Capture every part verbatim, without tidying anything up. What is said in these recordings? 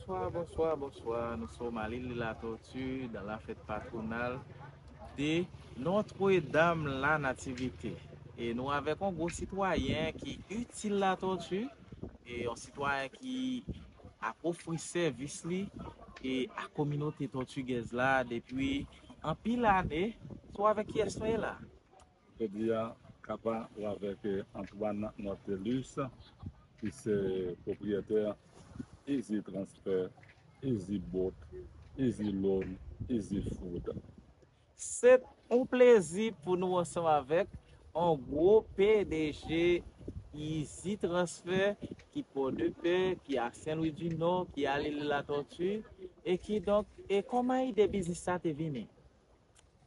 Bonswa, bonswa, bonswa. Nous sommes à l'île de la Tortue, dans la fête patronale de Notre-Dame la Nativité. E nou avèk yon gwo sitwayen ki itil Latòti, e yon sitwayen ki ap ofri sèvis li e a kominote pòtigèz la depi anpil ane. Se avèk kiyès nou ye la? Jodi a, kapa ou avèk, eh, Antoine Nortelus, ki se pwopriyetè Easy Transfer, Easy Boat, Easy Loan, Easy Food. Se yon plezi pou nou ansanm avèk yon gwo P D G Easy Transfer ki Pòdepè, ki a Sen Lwi di Nò, ki a Lil Latòti, e ki donk, e kòman ide biznis sa te vini?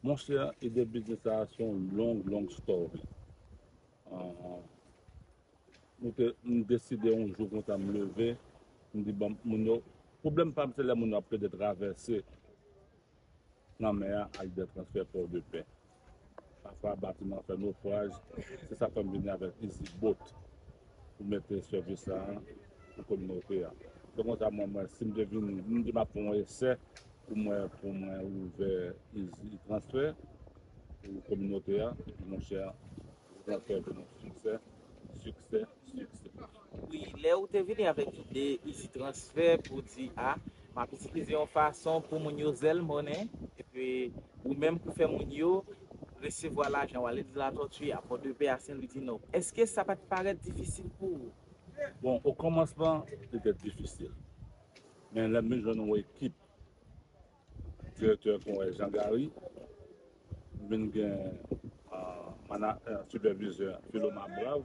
Monchè, ide biznis sa se yon long, long story. Ah, nou te, m deside yon jou konsa m leve, m di, bon, moun yo, pwoblèm pa m se lè moun yo ap plede travèse nan mè a ak de transfè Pòdepè. Pafwa batiman fè nofraj, se sa fè m vini avèk Easy Boat pou mete sèvis sa pou kominote a. Se konsa mwen, mwen, si m te vini, m di m ap fè yon esè pou mwen, pou mwen ouvè Easy Transfer pou kominote a, monchè, Easy Transfer vin yon siksè, siksè, siksè. Wi, lè ou te vini avèk ide Easy Transfer pou di, a, m ap itilize yon fason pou moun yo zèl monnen, epi ou menm pou fè moun yo resevwa lajan, w ale di Latòti, a Pòdepè, a Sen Lwi di Nò. Èske sa pa t parèt difisil pou ou? Bon, o kòmansman, li te difisil. Men lè m vin jwenn yon ekip, direktè konwè Jean Gary, m vin gen, ah, mana-, eh, sipèvizè Filoma Brav,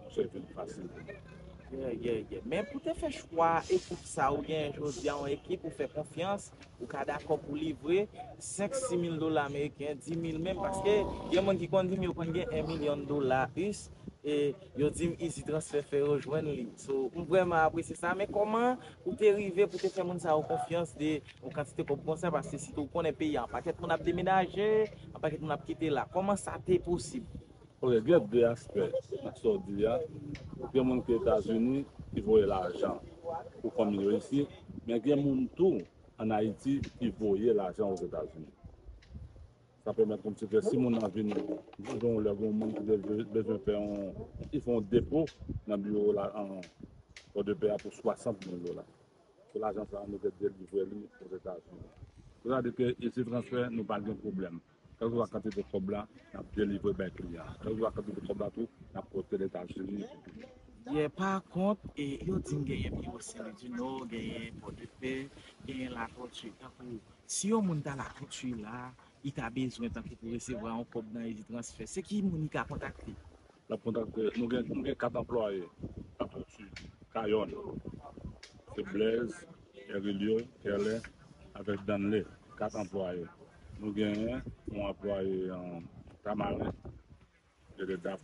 monchè, vin fasil pou mwen. Yeah, yeah, yeah. Men pou te fè chwa ekip sa, ou gen jodi a yon ekip ou fè konfyans, ou ka dakò pou livre senk, sis mil dola ameriken, dis mil menm, paske gen moun ki konn di m yo konn gen yon milyon dola us, e yo di m Easy Transfer fè yo jwenn li. So, m vrèman apresye sa, men kòman ou te rive pou te fè moun sa yo konfyans de yon kantite kòb konsa, paske sitou ou konnen peyi a, yon pakèt moun ap demenaje, yon pakèt moun ap kite la. Kòman sa te posib? Ok, gen de aspè nan sa w di a. Gen moun ki Etazini ki voye lajan pou fanmi yo isi, men gen moun tou ann Ayiti ki voye lajan Ozetazini. Sa pèmèt kòmsi ke si moun nan vini, gen yon lè gen yon moun ki bezwen, bezwen fè yon, li fè yon depo nan biwo la, an, Pòdepè a pou swasant mil dola. Pou lajan sa a, nou te delivre li Ozetazini. Sètadi ke Easy Transfer, nou pa gen pwoblèm. Kèlkeswa kantite kòb la, n ap delivre bay kliyan an. Kèlkeswa kantite kòb la tou, n ap pote Ozetazini. Yeah, pa kont, e, yo di m genyen biwo Sen Lwi di Nò, genyen Pòdepè, genyen Latòti. Tankou, si yon moun ta Latòti la, li ta bezwen tankou pou resevwa yon kòb nan Easy Transfer, se ki moun li ka kontakte? L ap kontakte, nou gen, nou gen kat anplwaye Latòti, Kayòn. Se Blaise, Erilio, Kerlin, avèk Danley, kat anplwaye. Nou genyen yon anplwaye, an, Tamaren, rele Dap,